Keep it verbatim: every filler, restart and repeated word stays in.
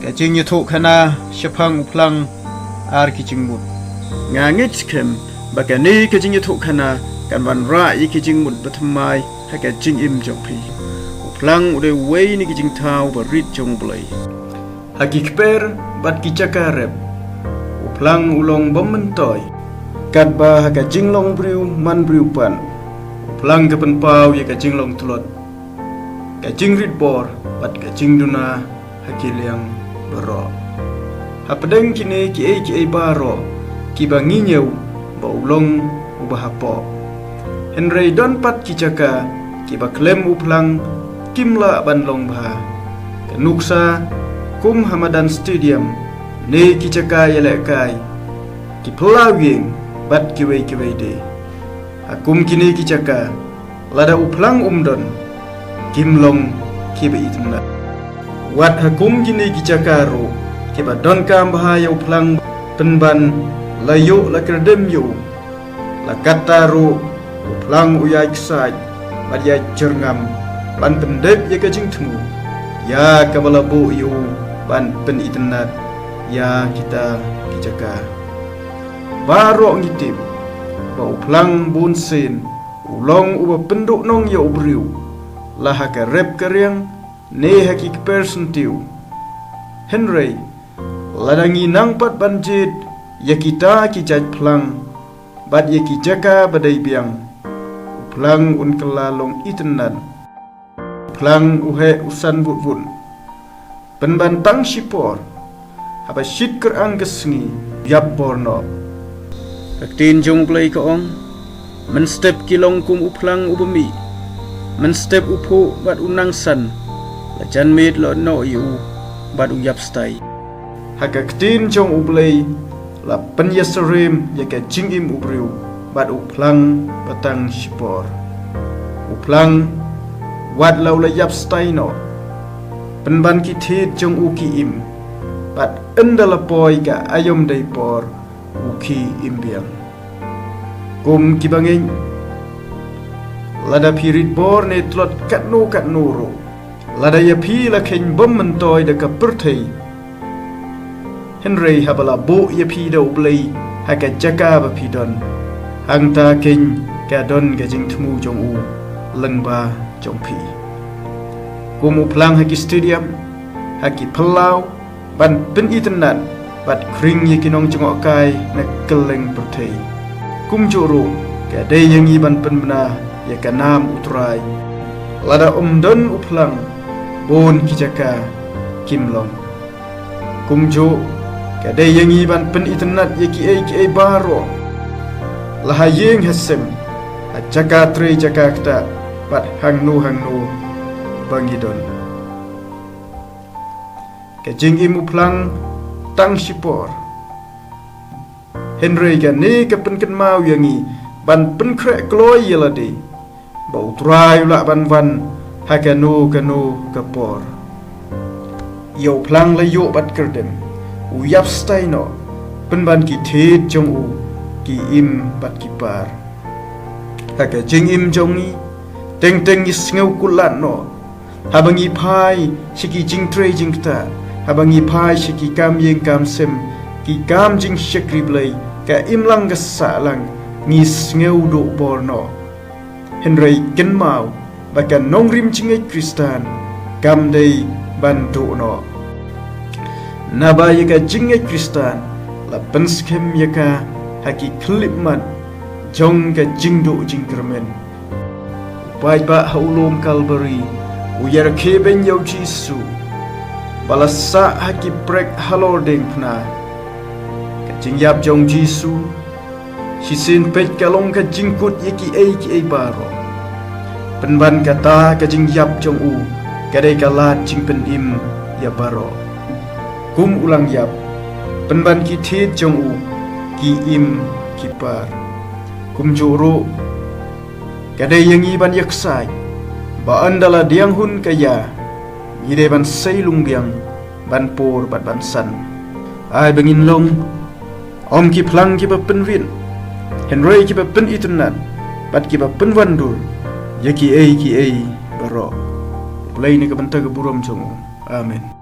Ka jingïathuhkhana shaphang u Phlang ar ki jingmut. Nga ngeit skhem ba kane ka jingïathuhkhana kan wanrah ïa ki jingmut ba thymmai ha ka jingim jong phi. U Phlang u dei uwei na ki jingthaw ba rit jong U Blei. Ha ki kper bad ki jaka rep, U Phlang u long bym myntoi. Katba ha ka jinglong briew man briew pat, U Phlang ka pynpaw ïa ka jinglong tlot, ka jingrit bor bad ka jingduna ha ki liang baroh. Hapdeng kine kiei kiei baroh kiba ngi ñiew ba u long uba hapoh. Hynrei don pat ki jaka kiba khlem U Phlang kim lah ban long bha. Ka nuksa kum ha madan stadium ne ki jaka ïalehkai, ki phyllaw ïing bad kiwei kiwei de. Ha kum kine ki jaka, lada U Phlang um don, kim long kiba itynnad. Wat ha kum kine ki jaka ruh kiba donkam bha ïa U Phlang, pynban la ïoh la kyrdem ïa u, la katta ruh U Phlang u ïai ksaid bad ïai jyrngam ban pyndep ïa ka jingthmu ïa kaba la buh ïa u ban pynitynnad ïa kita ki jaka. Baroh ngi tip ba U Phlang bunsien u long uba pynduhnong ïa u briew, la ha ka rep ka riang ne ha ki kper syntiew. Hynrei lada ngi nang pat ban jied ïa kita ki jait phlang bad ïa ki jaka ba dei biang, U Phlang un kylla long itynnad. U Phlang u heh u san vut vut. Pynban tang shipor, haba shit kyrang ka sngi, ïap bor noh. Ka ktien jong U Blei ka ong, mynstep ki long kum u phlang uba mih, mynstep u phuh bad u nang san, la janmiet la noh ïa u bad u ïap stai. Ha ka ktien jong U Blei la pynïasyriem ïa ka jingim u briew bad u phlang ba tang shipor. U phlang, wat la u la ïap stai noh, pynban ki thied jong u ki im, bad ynda la poi ka aïom dei por, u khie im biang. Kum kiba ngeit, lada phi rit bor ne tlot katno katno ruh, lada ïa phi la kheiñ bym myntoi da ka pyrthei, hynrei haba la buh ïa phi da U Blei ha ka jaka ba phi don, hangta kheiñ ka don ka jingthmu jong u lyngba jong phi. Kum u phlang ha ki stadium, ha ki phyllaw, ban pynitynnad bad khring ïa ki nongjngohkai na kylleng pyrthei. Kumjuh ruh, ka dei ïa ngi ban pynbna ïa ka nam U Trai. Lada um don u phlang, bun ki jaka kim long. Kumjuh, ka dei ïa ngi ban pynitynnad ïa kiei kiei baroh, la ha ïing ha sem, ha jaka trei jaka ktah, bad hangno hangno ba ngi don. Ka jingim u phlang tang shipor, hynrei kane ka pynkynmaw ïa ngi ban pynkhreh kloi ïa lade, ba U Trai u lah ban wan ha kano kano ka por. Ïa u phlang la ïoh bad kyrdem, u ïap stai noh, pynban ki thied jong u ki im bad ki par. Ha ka jingim jong ngi, teng teng ngi sngew kulat noh, haba ngi phai sha ki jingtrei jingktah, haba ngi phai sha ki kam ïing kam sem, ki kam jingshakri Blei, ka imlang ka sahlang, ngi sngew duh bor noh. Hynrei kynmaw ba ka nongrim jingngeit Khristan kam dei ban duh noh. Naba ïa ka jingngeit Khristan la pynskhem ïa ka ha ki khyllipmat jong ka jingduh jingkyrmen. U paidbah ha u lum Kalbari u ïarakhe beiñ ïa U Jisu, ba la sah ha ki prek halor diengphna. Ka jingïap jong U Jisu, shisien peit ka long ka jingkut ïa kiei kiei baroh. Pynban kata ka jingïap jong u ka dei ka lad jingpynim ïa baroh. Kum u langïap, pynban ki thied jong u ki im ki par. Kumjuh ruh, ka dei ïa ngi ban ïaksaid ba ynda la diang hun ka ïa, ngi dei ban sei lung biang, ban pur bad ban san. Ai ba ngin long ym ki phlang kiba pynrit, hynrei kiba pynitynnad bad kiba pynwandur ïa kiei kiei baroh. Blei na ka bynta ka burom jong u. Amen.